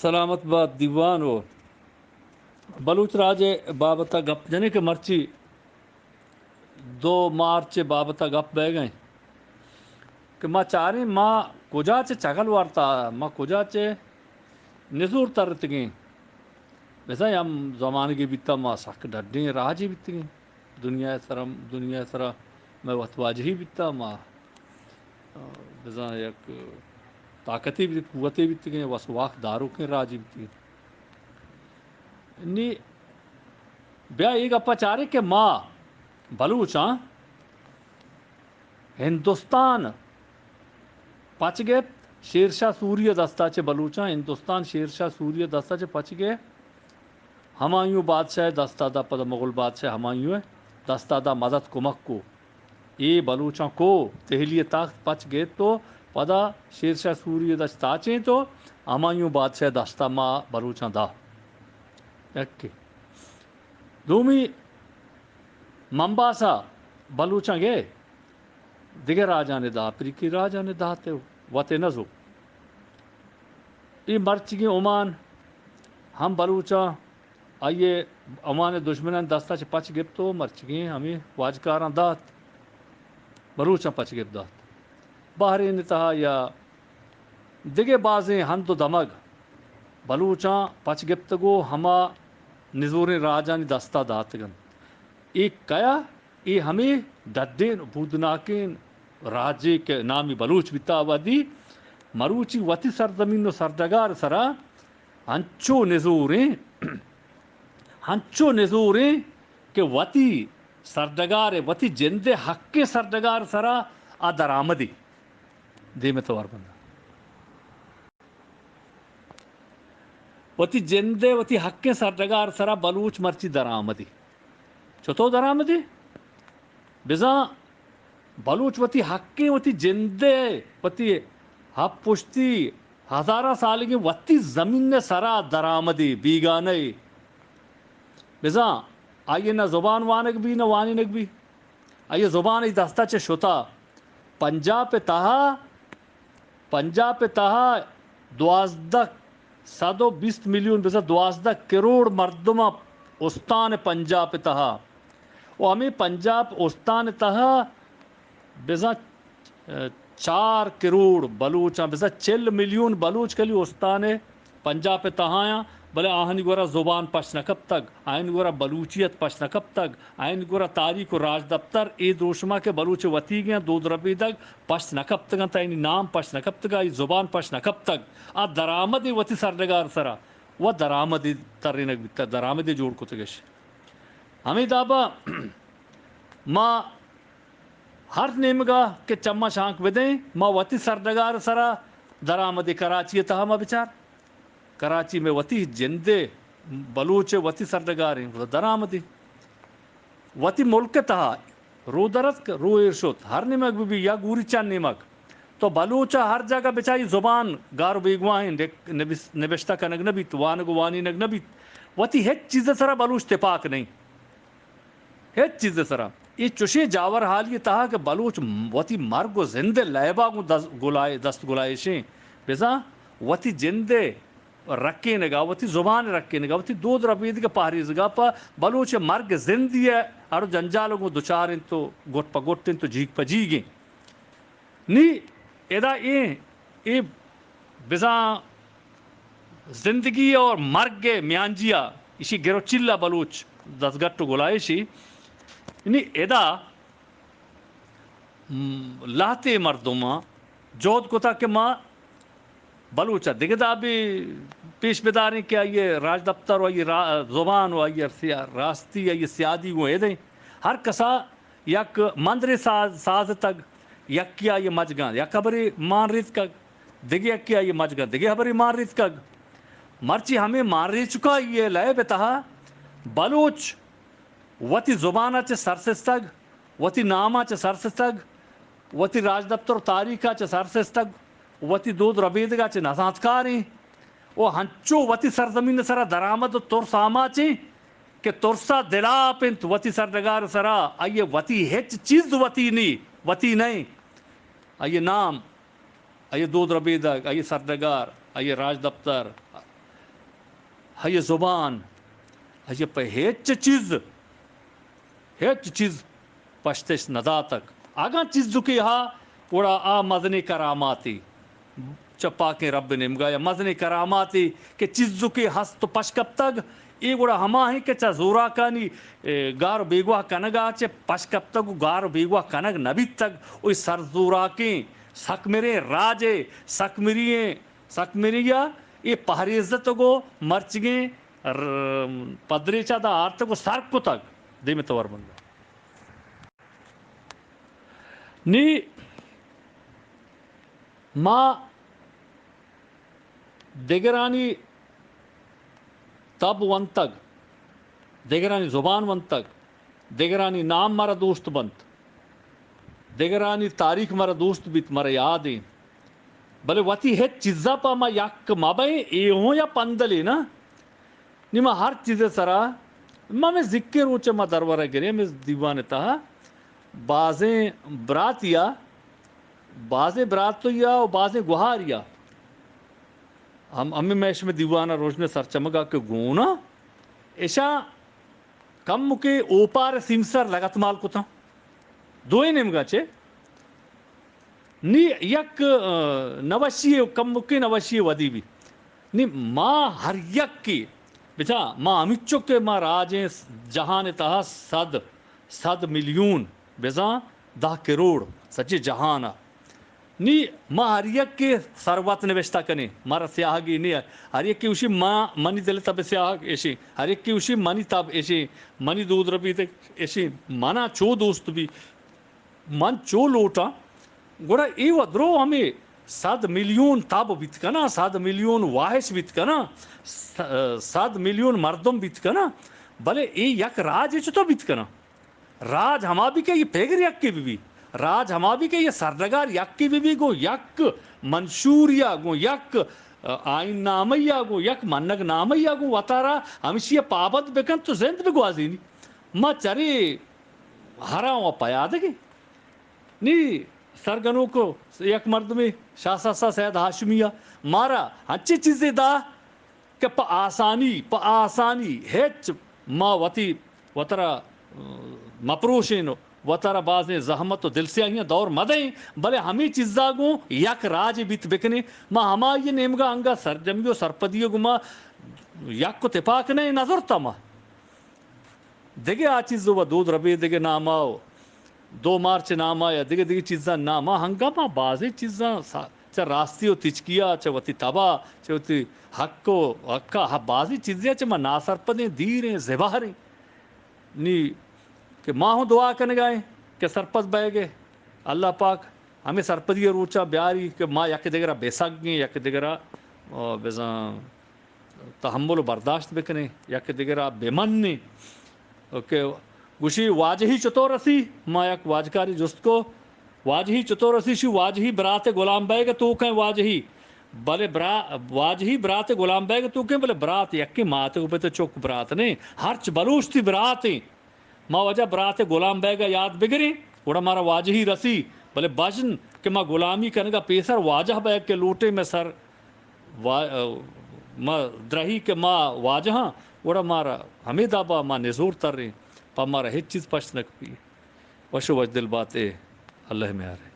سلامت بات دیوان و بلوچ راج ءِ بابت ءَ گپ جنیں کہ مرچی دو مارچ ءِ بابت ءَ گپ بئیگ ءَ انت کہ ما چاریں ما کجا چہ چگل وارتا، ما کجا چہ نزور ترتگیں۔ بزاں ہم زمانگے بیتا ما سک ڈڈیں راجے بیتگیں۔ دنیا ءِ سرا، دنیا ءِ سرا مئے وت واجہی بیتا، ما، آ، بزاں یک طاقتے بیت، قوتے بیتگیں، وس واک داروکیں راجے بیتگیں۔ نی بیا اے گپا چارے کہ ما بلوچاں ہندوستان پچ گپت، شیر شاہ سوری ءِ دستا چہ بلوچاں ہندوستان شیر شاہ سوری ءِ دستا چہ پچ گپت، ہمایوں بادشاہ ءِ دستا دا، پدا مغل بادشاہ ہمایوں ءِ دستا دا، مدد کمک کو۔ اے بلوچاں کو دہلی ءِ تخت پچ گپت و پدا شیر شاہ سوری ءِ دست تاچینت و ہمایوں بادشاہ ءِ دستا ما بلوچاں دا۔ یکے۔ دومی، ممباسا بلوچاں گئے، دگہ راجانے دا، افریقی راجانے دات، وتے نزو۔ اے مرچیگیں عمان ہم بلوچاں، آئی ءِ عمان ءِ دشمنانی دستا چہ پچ گپت و مرچیگیں ہمے واجکاراں دات، بلوچاں پچ گپت دات۔ بحرین ءِ تہا یا دگہ بازیں ہند و دمگ بلوچاں پچ گپتگ و ہما نزوریں راجانی دستا داتگ انت۔ اے کیا؟ اے ہمے ڈڈیں بودناکیں راجے کہ نامی بلوچ بیتا، آبادی مروچی وتی سرزمین و سرڈگار سرا انچو نزوریں، انچو نزوریں کہ وتی سرڈگار، وتی جند ءِ حقیں سرڈگار سرا آ درآمدی دیم ءَ توار بندہ۔ وتی جند ءِ وتی حقیں سرڈگار سرا بلوچ مرچی درآمدی۔ چتو درآمدی؟ بزاں بلوچ وتی حقیں، وتی جند ءِ، وتی ہپ پشتی ہزاراں سالگیں وتی زمین ءِ سرا درآمدی، بیگانہ ای۔ بزاں آئی ءَ نہ زبان وانگ بی، نہ وانینگ بی۔ آئی ءِ زبان ای دستا چہ شتا۔ پنجاب ءِ تہا، پنجاب ءِ تہا دوازدہ سد و بیست میلیون، بزاں دوازدہ کروڑ مردم استان پنجاب ءِ تہا۔ و ہمیں پنجاب استان ءِ تہا بزاں چار کروڑ بلوچاں، بزاں چل میلیون بلوچ کلی استان پنجاب ءِ تہایاں، بلے آہانی گورا زبان پش نہ کپتگ، آہانی گورا بلوچیت پش نہ کپتگ، آہانی گورا تاریخ و راجدپتر اے دروشما کہ بلوچ وتیگیں دود ربیدگ پش نہ کپتگ انت، آہانی نام پش نہ کپتگ، آئی زبان پش نہ کپتگ۔ آ درآمد وتی سرڈگار سرا و درآمد ترینگ بیتگ، درآمد جوڑ کتگش۔ ہمے دابا ما ہر نیمگا کہ چماں شانک بدیں، ما وتی سرڈگار سرا درآمدے۔ کراچی ءِ تہا ما بچار، کراچی مئے وتی جندے، بلوچ ءِ وتی سرڈگاریں درآمدے۔ وتی ملک ءِ تہا رو درتک، رو ایر شت، ہر نیمگ بہ بی یا گوریچان نیمگ، تو بلوچ ءَ ہر جاگہ بچاری زبان گار و بیگواہیں، نک-، نبس-، نبشتہ کنگ نہ بیت، وانگ و وانینگ نہ بیت، وتی ہچ چیز ءِ سرا بلوچ تپاک نہیں۔ ہچ چیز ءِ سرا۔ اے چوشیں جاور حالی ءِ تہا کہ بلوچ وتی مرگ و زند ءِ لیبا گوں دز-، گلائے-، دست گلائیشیں، بزاں وتی جند ءِ رکینگا، وتی زبان ءِ رکینگا، وتی دود ربیدگ ءِ پہریزگا پہ بلوچ ءِ مرگ زندی ءِ اڑ و جنجال گوں دچار انت و گٹ پہ گٹ انت و جیگ پہ جیگ انت۔ نی ادا اے، اے بزاں زندگی اور مرگ ءِ میانجیا ایشی گروچیلا بلوچ دزگٹ و گلائشی۔ نی ادا، م، لہتے مردماں جہد کتا کہ ما بلوچ ءَ دگہ دابے پیش بداریں کہ آئی ءِ راجدپتر و آئی ءِ را-، زبان و آئی ءِ سیا-، راستی، آئی ءِ سیادی گوں ایدیں۔ ہر کسا یک مندرے ساز، سازتگ، یکے آئی ءِ مجگاں یک ہبرے مان ریتکگ، دگہ یکے آئی ءِ مجگاں دگہ ہبرے مان ریتکگ۔ مرچی ہمے مان ریچکائی ءِ لیب ءِ تہا بلوچ وتی زبان ءَ چہ سرسستگ، وتی نام ءَ چہ سرسستگ، وتی راجدپتر و تاریخ ءَ چہ سرسستگ، وتی دود ربیدگ ءَ چہ نزانتکاریں و ہنچو وتی سرزمین ءِ سرا درآمد و ترس آماچیں کہ ترس ءَ دلاپ انت وتی سرڈگار ءِ سرا، آئی ءِ وتی ہچ چیز وتی نی، وتی نئیں۔ آئی ءِ نام، آئی ءِ دود ربیدگ، آئی ءِ سرڈگار، آئی ءِ راجدپتر، ہئی زبان، ہئی پہ ہچ چیز، ہچ چیز پشتش نداتگ۔ اگاں چیزکے ہا، گڑا آ مزنیں کراماتے چہ پاکیں رب نیمگا، یا مزنیں کراماتے کہ چیزکے ہست و پش کپتگ، اے گڑا ہما ہیں کہ چہ زوراکانی، اے، گار و بیگواہ کنگا چہ پش کپتگ و گار و بیگواہ کنگ نبیتگ و اے سرزوراکیں سکمریں راجے، سکمریں سکمریا اے پہریزتگ و مرچگیں ر-، پدریچا دا آرتگ و سر کتگ۔ دیمے توار بندہ۔ نی ما دگرانی تب ونتگ، دگرانی زبان ونتگ، دگرانی نام مارا دوست بنت، دگرانی تاریخ مارا دوست بیت، مارا یاد ایں۔ بلے وتی ہچ چیزا پہ ما یک مہ بئیں، اے ہوں یا پندلے نا۔ نی ما ہر چیزے سرا، ما ہمے زکے روچے ما درورہ گریں، ہمے دیوان تہا بازیں براتیا، بازیں براتیا و بازیں گوہاریا، ہم، ہمے مئے شمے دیوان روژن سرچمگا کہ گونا، اشاں کمکے اوپار سیمسر لگتمال کتاں۔ دوئیں نیمگا چے؟ نی یک، آ، نوشی، کمکے نوشی ودی بی۔ نی ما ہر یکے، بچا ما ہمینچو کہ ما راجیں جہان تہا صد، صد میلیون، بزاں دہ کروڑ سجے جہان ء۔ نی ما ہر یکے سروت نوشتہ کنیں، مارا سیاہگی نی ء۔ ہر یکے گوشی ما، منی دل تب سیاہگ ایشی، ہر یکے گوشی منی تب ایشی، منی دود ربیت ایشی، منا چو دوست بی، من چو لوٹاں۔ گڑا اے و درو ہمے صد میلیون تب بیت کناں، صد میلیون واہش بیت کناں، س-، صد میلیون مردم بیت کناں، بلے اے یک راج چطور بیت کناں؟ راج ہما بی کہ یہ پیگر یکے بی بی۔ راج ہما بی کہ یہ سرڈگار یکے بی بی، گوں یک منشوریا، گوں یک، آ، آئین نامیا، گوں یک منگ نامیا، گوں وتارا ہمشی پابند بکن تو زند بگوازینی۔ ما چرے ہراں و پیادگے۔ نی سرگنوک یک مردمے شاہ سسا سید ہاشمیا مارا ہنچی چیزے دا کہ پہ آسانی، پہ آسانی ہچ ما وتی وترا، م، مپروشین و وترا بازیں زحمت و دلسیاہیاں دور مدئیں، بلے ہمے چیزا گوں یک راجے بیت بکنیں۔ ما ہمائی نیمگا انگا سرجمی و سرپدی و گما یک و تپاک نہ نظرتا ما۔ دگہ آ چیز و دود ربیدگ ناما و دو مارچ ناما یا دگہ دگہ چیزاں ناما ہنگاما بازیں چیزاں سا-، چہ راستی و تچکیا، چہ وتی تبا، چہ وتی حق و حقا، ہا، بازیں چیزے چہ ما ناسرپدیں، دیریں، زبہریں۔ نی کہ ما ہوں دعا کنگائیں کہ سرپد بئیگے، اللہ پاک ہمیں سرپدی روچا بیاری کہ ما یک دگرا بے سگیں، یک دگرا، آ، بزاں تحمل و برداشت بکنیں، یک دگرا بمنیں۔ کہ گوشی واجہی چطور رسی؟ ما یک واجکاری جست کو، واجہی چطور رسی؟ شی واجہی برات غلام بیگ توکیں واجہی، بلے برا-، واجہی برات غلام بیگ توکیں، بلے برات یکیں مات و پت چک برات نہیں، ہرچ بلوچ تی براتیں۔ ما واجہ برات غلام بیگ ء یات بگریں، گڑا مارا واجہی رسی، بلے بژن کہ ما غلامی کنگ ء پیسر واجہ بیگ کہ لوٹیں مئے سر وا-، ما درہی کہ ما واجہاں، گڑا مارا ہمے دابا ما نزور تریں، پہ مارا ہچ چیز پشت نہ کپی۔ وش و وش دل بات اے، اللہ میارے۔